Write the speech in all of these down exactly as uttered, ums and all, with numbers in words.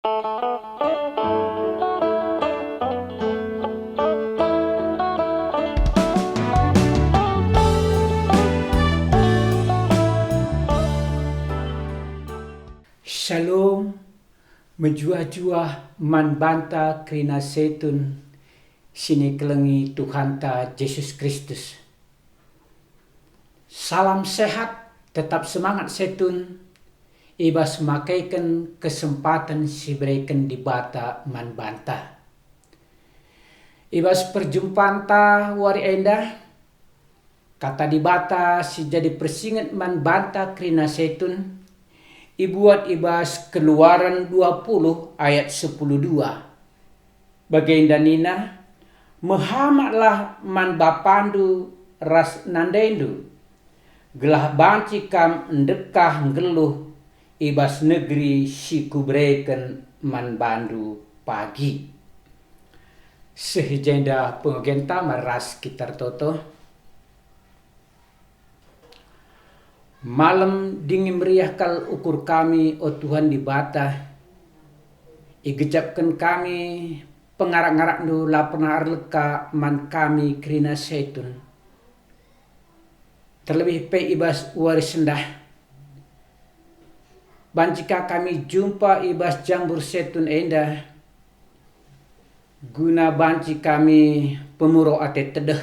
Shalom, mejuah-juah man banta kerina setun si nikelengi Tuhanta Jesus Kristus. Salam sehat, tetap semangat setun, i bas makeken kesempaten si ibereken Dibata man banta. I bas perjumpanta wari enda, Kata Dibata si jadi persinget man banta kerina setun, ibuat i bas Keluaran dua puluh ayat sepuluh dua. Bagenda nina, "Mehamatlah man bapandu ras nandendu, gelah banci kam ndekah nggeluh i bas negeri si kubereken man bandu pagi." Seh i jenda pengogenta mari ras kita ertoto. Malem dingin meriah kal ukur kami, o Tuhan Dibata. Igejapken kami pengarak-ngarakNdu la pernah erleka man kami kerina setun. Terlebih pe i bas wari sendah. Banci ka kami jumpa i bas jambur setun enda, guna banci kami pemuro ate tedeh.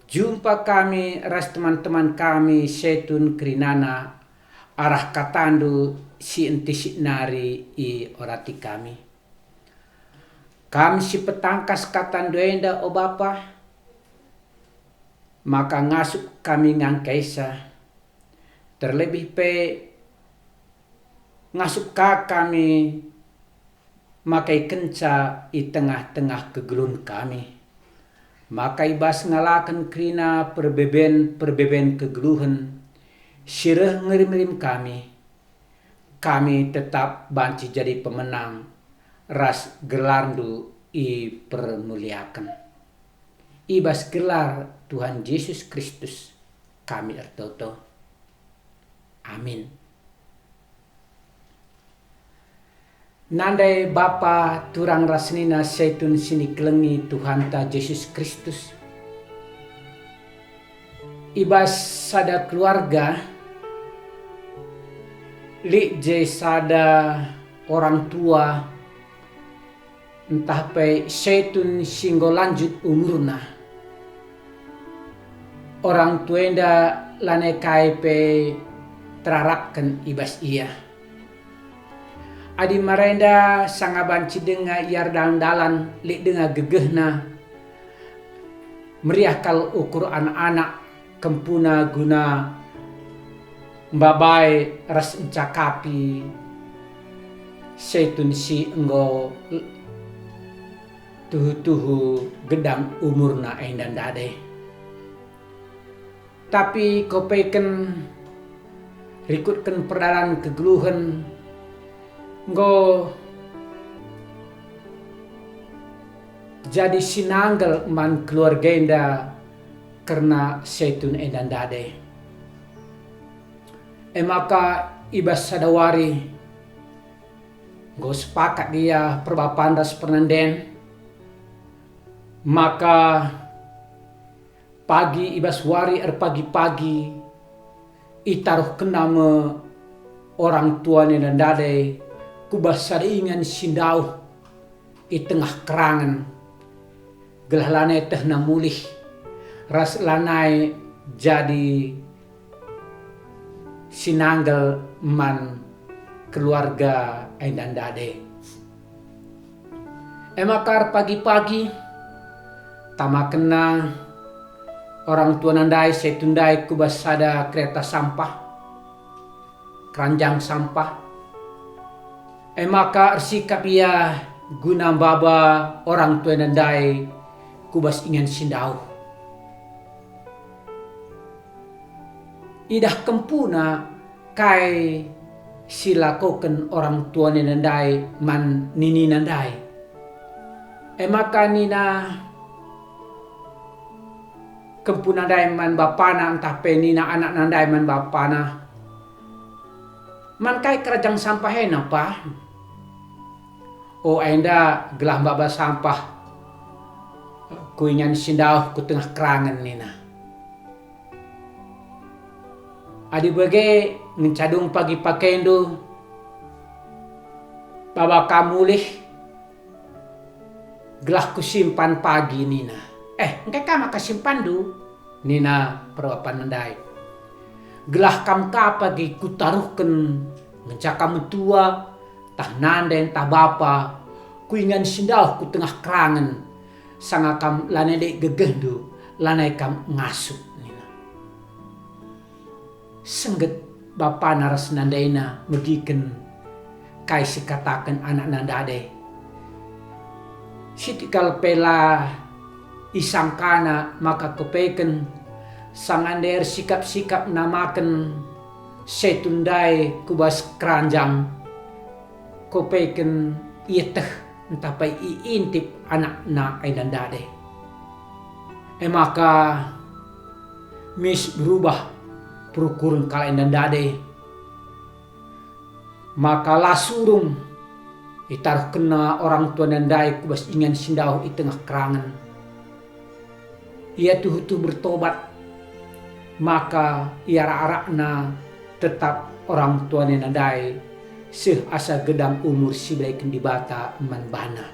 Jumpa kami ras teman-teman kami setun kerinana arah kataNdu si entisik nari iorati kami. Kam si petangkas kataNdu enda, o Bapa, maka ngasup kami ngangkaisa, terlebih pe ngasup ka kami makaikenca i tengah-tengah kegeluhen kami, maka i bas ngalaken kerina perbeben-perbeben kegeluhen si reh ngerim-ngerim kami, kami tetap banci jadi pemenang ras gelarNdu ipermuliaken. I bas gelar Tuhan Jesus Kristus kami ertoto. Amin. Nandai bapa turang ras senina setun si nikelengi Tuhanta Jesus Kristus. I bas sada keluarga, lit je sada orang tua ntah pe setun si enggo lanjut umurna. Orang tua enda lanai kai pe terarapken i bas ia. Adi marenda sanga banci denga ia erdalan-dalan, lit denga gegehna, meriah kal ukur anak-anak kempuna guna mbabai ras ncakapi setun si enggo tuhu-tuhu gedang umurna enda ndai. Tapi kopeken rikutken perdalan kegeluhen enggo jadi sinanggel man keluarga enda kerna setun enda ndai. E maka i bas sada wari enggo sepakat ia perbapan ras pernanden, maka pagi i bas wari erpagi-pagi, itaruhkenna me orang tua enda ndai ku bas sada ingan si ndauh i tengah kerangen, gelah lanai tehna mulih, ras lanai jadi sinanggel man keluarga enda ndai. E maka erpagi-pagi, tamakenna orang tuana ndai setun ndai ku bas sada kereta sampah, keranjang sampah. E maka ersikap ia guna maba orang tuana ndai ku bas ingan si ndauh. Idah kempuna kai si lakoken orang tuana ndai man ninina ndai. E maka nina kempuna ndai man bapana, ntah pe nina anakna ndai man bapana, "Man kai kerajang sampah ena, Pa?" "O enda gelah maba sampah ku ingan si ndauh ku tengah kerangen," nina. "Adi bage ngenca dung pagi pakendu, baba kam mulih, gelah kusimpan pagi," nina. "Eh, engkai ka maka simpanndu?" nina perbapanen ndai. "Gelah kam ka pagi kutaruhken ngenca kam metua, ntah nande ntah bapa, ku ingan si ndauh ku tengah kerangen, sanga kam lanai lit gegehndu, lanai kam ngasup," nina. Sengget bapana ras nandena megiken kai si kataken anakna ndai. Sitik kal pe la isangkana maka kupeken sanga ndai ersikap-sikap namaken Setun ndai ku bas keranjang. Kupeken ieteh ntah pe iintip anakna enda ndai. E maka mis berubah perukuren kalak enda ndai. Maka la surung itaruhkenna orang tuana ndai ku bas ingan si ndauh i tengah kerangen. Ia tuhu-tuhu bertobat, maka iarak-arakna tetap orang tuana ndai seh asa gedang umur si ibereken Dibata man bana.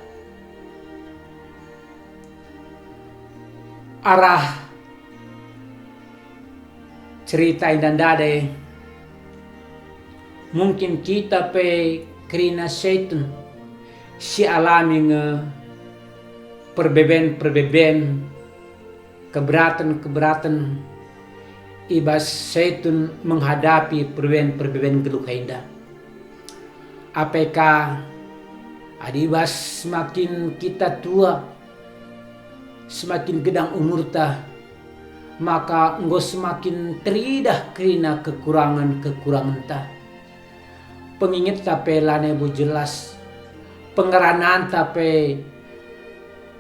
Arah cerita enda ndai, mungkin kita pe kerina Setun si alami nge perbeben-perbeben, keberatan-keberatan i bas Setun menghadapi perbeben-perbeben geluh enda. Apai ka, adi bas semakin kita tua, semakin gedang umurta, maka enggo semakin teridah kerina kekurangen-kekurangenta. Pengingetta pe lanai bo jelas, pengerananta pe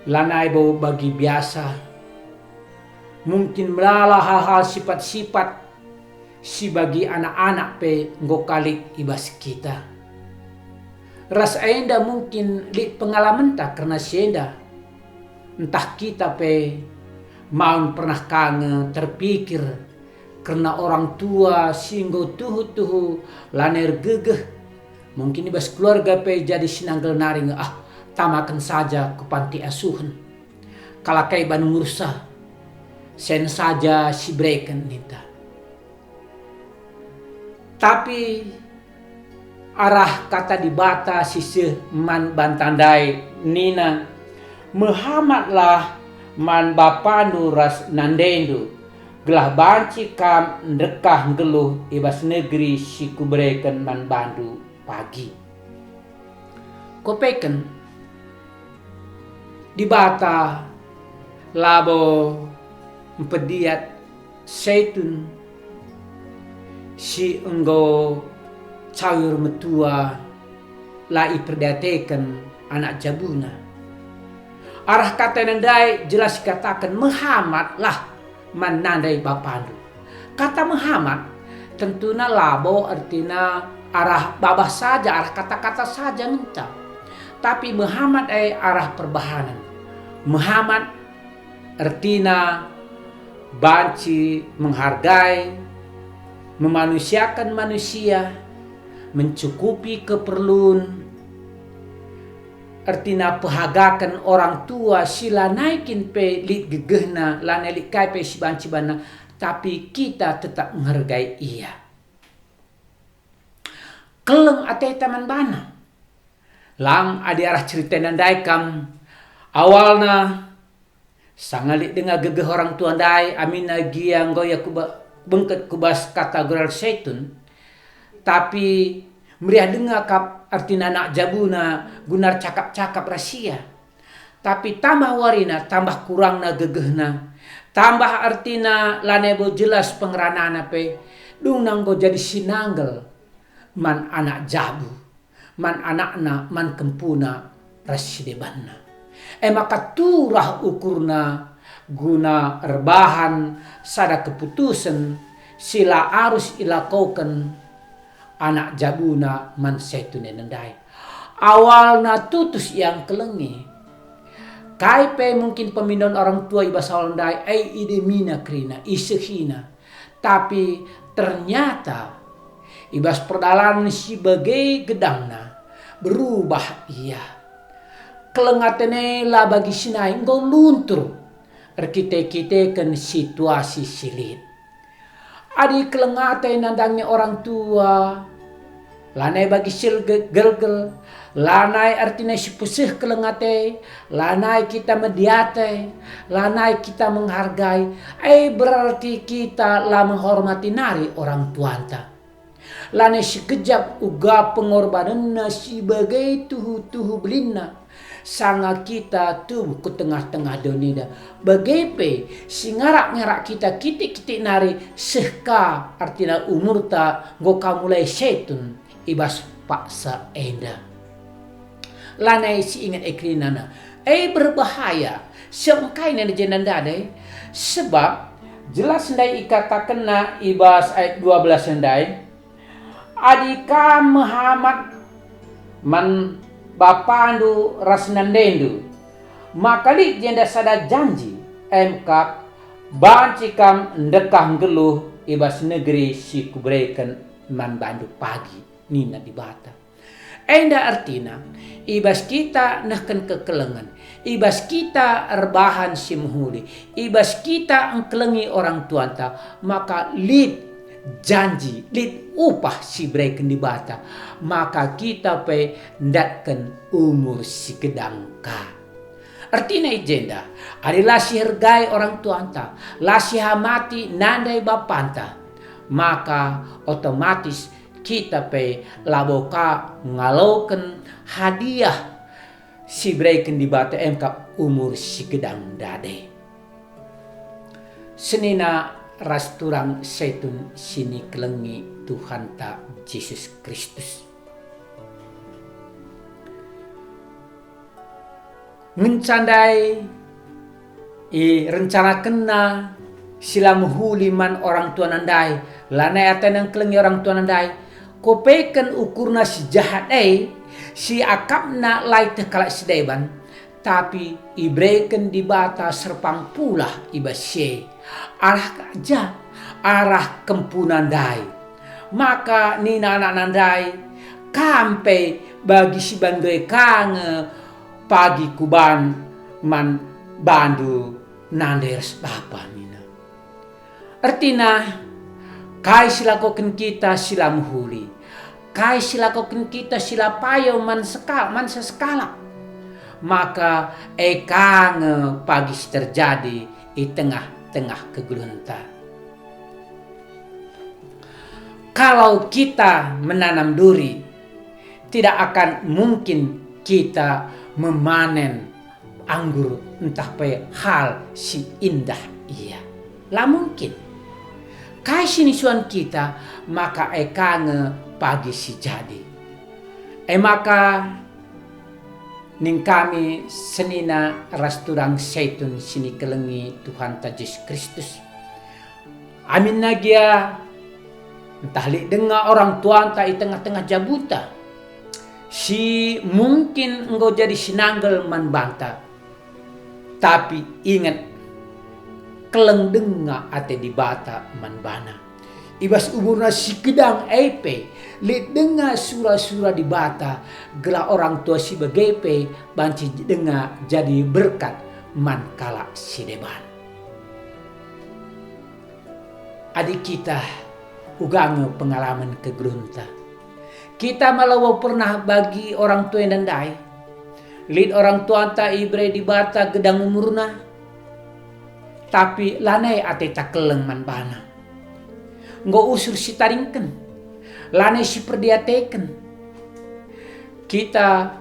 lanai bo bagi biasa. Mungkin melala hal-hal sipat-sipat si bagi anak-anak pe enggo ka lit i bas kita. Ras enda mungkin lit pengalamenta kerna si enda. Ntah kita pe maun pernah ka nge terpikir kerna orang tua si enggo tuhu-tuhu lanai ergegeh. Mungkin i bas keluarga pe jadi si nanggel nari nge, "Ah, tamaken saja ku panti asuhen. Kalak kai ban ngurusna, sen saja si bereken," ninta. Tapi arah kata Dibata si seh man banta ndai nina, "Mehamatlah man bapandu ras nandendu, gelah banci kam ndekah nggeluh i bas negeri si kubereken man bandu pagi." Kupeken Dibata labo mpediat Setun si enggo caur metua la iperdiateken anak jabuna. Arah kata enda ndai jelas ikataken, "Mehamatlah man nande bapandu." Kata mehamat tentuna labo ertina arah babah saja, arah kata-kata saja ngenca. Tapi mehamat e arah perbahanen. Mehamat ertina banci menghargai, memanusiakan manusia, mencukupi keperlun, ertina pehagaken orang tua si lanai kin pe lit gegehna, lanai lit kai pe si banci banna, tapi kita tetap menghargai ia. Keleng ateta man bana. Lang adi arah cerita enda ndai kam, awalna sanga lit denga gegeh orang tua ndai, aminna gia enggo ia kuba-, bengket ku bas kata gelar Setun, tapi meriah denga kap ertina anak jabuna guna ercakap-cakap ras ia. Tapi tambah warina, tambah kurangna gegehna, tambah ertina lanai bo jelas pengeranana pe, dungna enggo jadi si nanggel man anak jabu, man anakna, man kempuna, ras si debanna. E maka turah ukurna guna erbahan sada keputusen si la arus ilakoken anak jabuna man Setun enda ndai. Awalna tutus ia ngkelengi. Kai pe mungkin pemindon orang tua i bas awal ndai, e idemina kerina, isehina. Tapi ternyata i bas perdalanen si bage gedangna, berubah ia. Keleng atena la bagi si nai enggo luntur erkite-kiteken situasi si lit. Adi keleng ate nandangi orang tua, lanai bagi si gelgel, lanai ertina si peseh keleng ate, lanai kita mediate, lanai kita menghargai, e berarti kita la menghormati nari orang tuanta. Lanai sikejap uga pengorbanenna si bage tuhu-tuhu belinna, sanga kita tubuh ku tengah-tengah doni enda. Bage pe, si ngarak-ngarak kita kitik-kitik nari seh ka, ertina umurta enggo ka mulai Setun i bas paksa enda. Lanai si inget e kerinana, e berbahaya. Seh engkai nina jenda ndai? Sebab jelas ndai ikatakenna i bas ayat dua belas ndai, "Adi kam mehamat man bapandu ras nandendu, maka lit jenda sada janji, em kap, banci kam ndekah nggeluh i bas negeri si kubereken man bandu pagi," nina Dibata. Enda ertina, i bas kita nehken kekelengen, i bas kita erbahan si mehuli, i bas kita engkelengi orang tuanta, maka lit janji, lit upah si ibereken Dibata, maka kita pe ndatken umur si gedang ka. Ertina i jenda, adi la sihergai orang tuanta, la sihamati nande bapanta, maka otomatis kita pe labo ka ngaloken hadiah si ibereken Dibata, em kap umur si gedang ndai. Senina ras turang Setun si nikelengi Tuhanta Jesus Kristus. Ngenca ndai irencanakenna si la mehuli man orang tuana ndai, lanai atena ngkelengi orang tuana ndai. Kopeken ukurna si jahat e, si akapna la ieteh kalak si deban, tapi ibereken Dibata serpang pulah i bas si e. Arah ja, arah kempuna ndai. Maka nina anakna ndai, "Kam pe bagi si bandu e ka nge pagi kuban man bandu nande ras bapa," nina. Ertina, kai si lakoken kita si la mehuli? Kai si lakoken kita si la payo man seka-, man sekalak? Maka e ka nge pagi si terjadi i tengah-tengah kegeluhenta. Kalau kita menanam duri, tidak akan mungkin kita memanen anggur ntah pe hal si indah ia. La mungkin. Kai si nisuan kita, maka e ka nge pagi si jadi. E maka, ning kami senina ras turang Setun si nikelengi Tuhanta Jesus Kristus. Aminna gia, ntah lit denga orang tuanta i tengah-tengah jabunta, si mungkin enggo jadi sinanggel man banta. Tapi inget, keleng denga ate Dibata man bana. I bas umurna si gedang e pe, lit denga sura-sura Dibata, gelah orang tua si bage pe banci denga jadi berkat man kalak si deban. Adi kita uga nge pengalamen kegeluhenta. Kita ma labo pernah bagi orang tua enda ndai. Lit orang tuanta ibere Dibata gedang umurna, tapi lanai ateta keleng man bana. Enggo usur sitadingken, lanai siperdiateken. Kita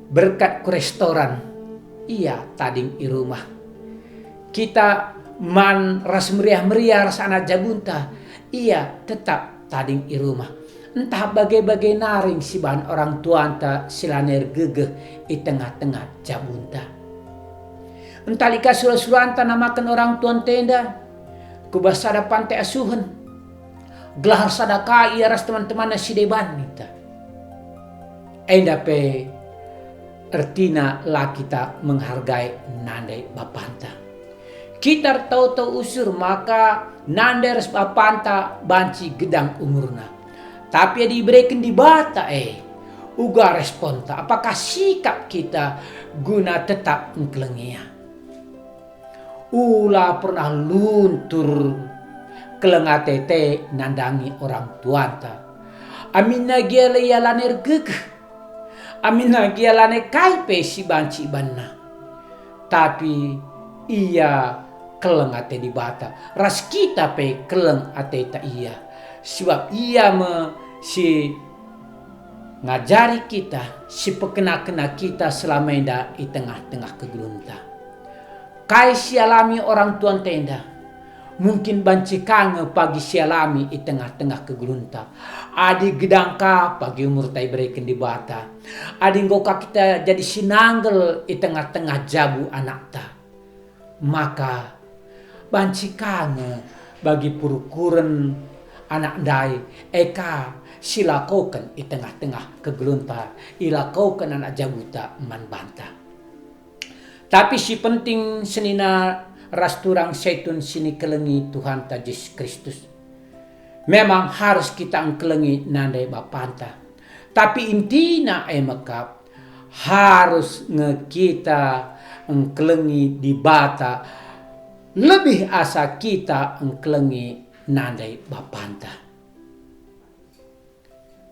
berkat ku restoran, ia tading i rumah. Kita man ras meriah-meriah ras anak jabunta, ia tetap tading i rumah. Ntah bage-bage naring sibahan orang tuanta si lanai ergegeh i tengah-tengah jabunta. Ntah lit ka sura-suranta namaken orang tuanta enda ku bas sada pante asuhen. gelah ersada ka ia ras teman-temanna si deban ninta. Enda pe ertina la kita menghargai nande bapanta. Kita ertoto usur maka nande ras bapanta banci gedang umurna. Tapi adi ibereken Dibata e, uga responta, apakah sikap kita guna tetap engkelengi ia? Ula pernah luntur keleng atete nandangi orang tuanta. Aminna gia la ia lanai ergegeh, aminna gia lanai kai pe si banci ibanna. Tapi ia keleng ate Dibata, ras kita pe keleng ateta ia, sebab ia me si ngajari kita, si pekena-kena kita selama enda i tengah-tengah kegeluhenta. Kai si alami orang tuanta enda? Mungkin banci ka nge pagi si alami i tengah-tengah kegeluhenta. Adi gedang ka pagi umurta ibereken Dibata. Adi enggo ka kita jadi si nanggel i tengah-tengah jabu anakta. Maka banci ka nge bagi perukuren anak ndai, e ka si lakoken i tengah-tengah kegeluhenta, ilakoken anak jabuta man banta. Tapi si penting senina ras turang setun si nikelengi Tuhanta Jesus Kristus. Memang harus kita engkelengi nande bapanta. Tapi intina e mekap, harus nge kita engkelengi Dibata lebih asa kita engkelengi nande bapanta.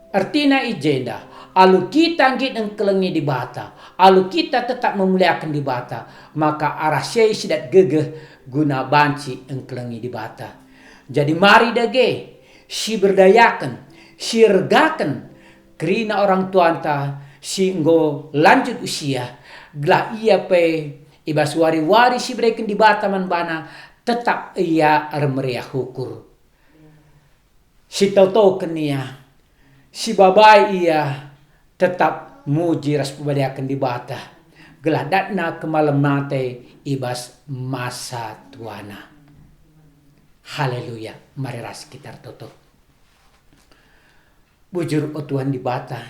Ertina i jenda, alu kita nggit engkelengi Dibata, alu kita tetap memuliaken Dibata, maka arah si e sidat gegeh guna banci engkelengi Dibata. Jadi mari dage, siberdayaken, siergaken kerina orang tuanta si enggo lanjut usia, gelah ia pe i bas wari-wari si ibereken Dibata man bana, tetap ia ermeriah ukur. Sitotoken ia, sibabai ia, tetap muji ras pebadiaken Dibata, gelah datna kemalen ate i bas masa tuana. Haleluya, mari ras kita ertoto. Bujur, o Tuhan Dibata,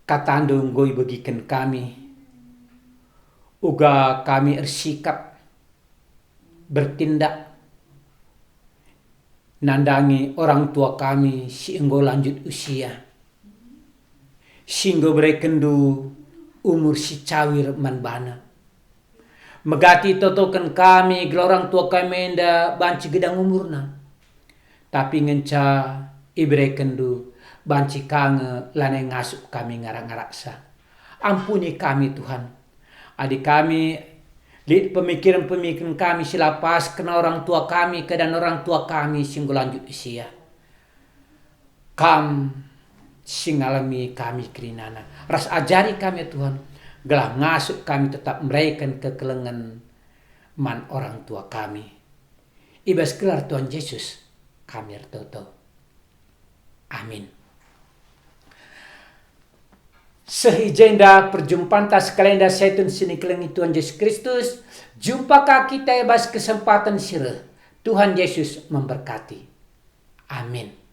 KataNdu enggo ibegiken kami, uga kami ersikap, bertindak, nandangi orang tua kami si enggo lanjut usia, si enggo iberekenNdu umur si cawir man bana. Megati itotoken kami gelah orang tua kami enda banci gedang umurna. Tapi ngenca iberekenNdu, banci ka nge lanai ngasup kami ngarak-ngaraksa. Ampuni kami, Tuhan. Adi kami lit pemikiren-pemikiren kami si la pas kerna orang tua kami, keadaan orang tua kami si enggo lanjut usia. Kam si ngalemi kami kerinana, ras ajari kami, ya Tuhan, gelah ngasup kami tetap mereken kekelengen man orang tua kami. I bas gelar Tuhan Jesus kami ertoto. Amin. Seh i jenda perjumpanta sekalenda setun si nikelengi Tuhan Jesus Kristus, jumpa ka kita i bas kesempaten si reh. Tuhan Yesus memberkati. Amin.